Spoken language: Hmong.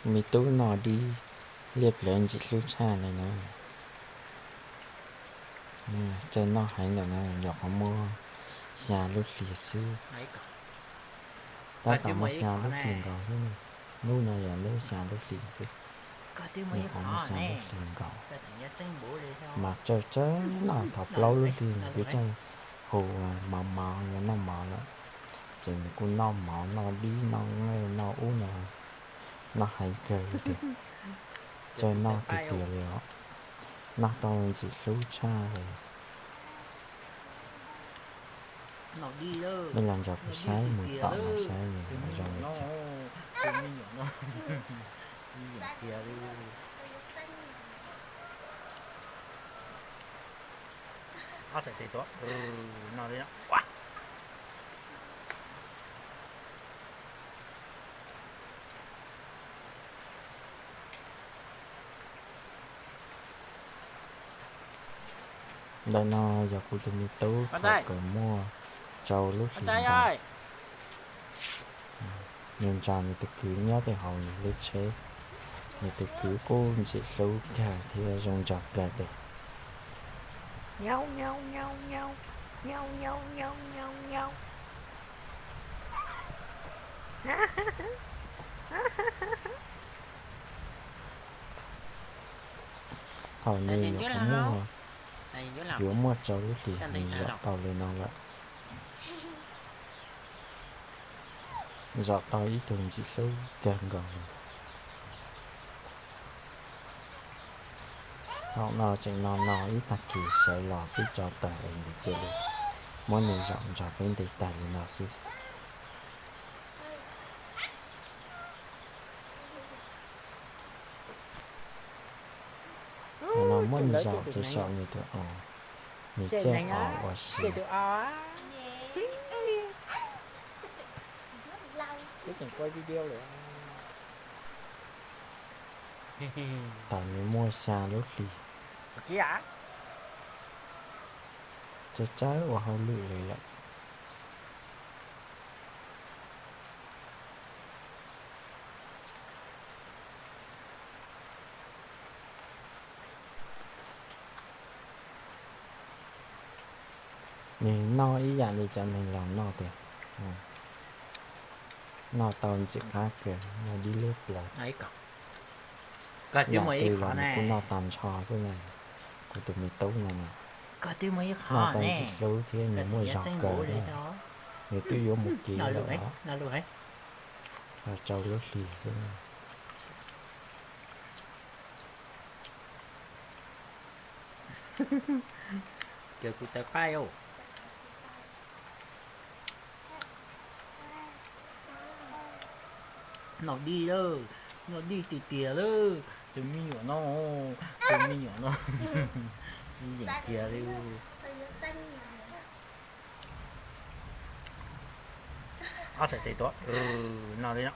Me tub no dib liaj plawv ntxim hlub tshaj li na. Txawj noj heev lawm na, nyuam qhuav muaj xya lub hlis xwb. Tab tom muaj xya lub hlis nkaus xwb. Hnub no yog hnub xya lub hlis xwb. Nyuam qhuav muaj xya lub hlis nkaus. Mas txawj txawj noj, thaum plaub lub hlis nws twb txawj hu mov mov yuav noj mov lawm. Ces nws kuj noj mov noj dib noj nqaij noj ub no, noj heev kawg li tiag. Txawj noj tiag tiag li os. Noj tau ntxim hlub tshaj li. Nej los nrog kuv saib mus tom no saib nws zoo li cas. Ntawm no yog kuv tus me tub thaum kawg muaj rau lub hlis ntawd. Nws nrog nws tus kwv nyob tej hauv nws lub tsheb. Nws tus kwv kuj ntxim hlub kawg thiab zoo nraug kawg tiag. Thaum nws nyuam qhuav muaj, yuav muaj rau lub hlis nws zom tau li no lawm. Zom tau ib tug ntxim hlub kawg nkaus li. Thaum no tseem no no ib tag kis sawv los pib tso taws es nws cia li muab nws zaum nrog peb nte taws li no xwb. Thaum no muab nws zaum ces saum nws tus os, nws txawj os ua si. Thaum nws muaj xya lub hlis, txawj txawj ua hauj lwm li lawm. Nws noj ib yam li cov neeg laus noj tiag. Noj tau ntxim qab kawg, noj dib liab plaws. Yam twg los nws kuj noj tag nrho xwb na. Kuv tus me tub no na, noj tau ntxim hlub thiab nws muaj zog kawg thiab. Nws twb yuav mus kev lawm os, ho rau lub hlis xwb. Ces kuv tawv qab os. Noj dib lawm, noj dib tiag tiag lawm, tus me nyuam no, tus me nyuam no tsis yeem kiag li. Ob txhais tes tuav no li no.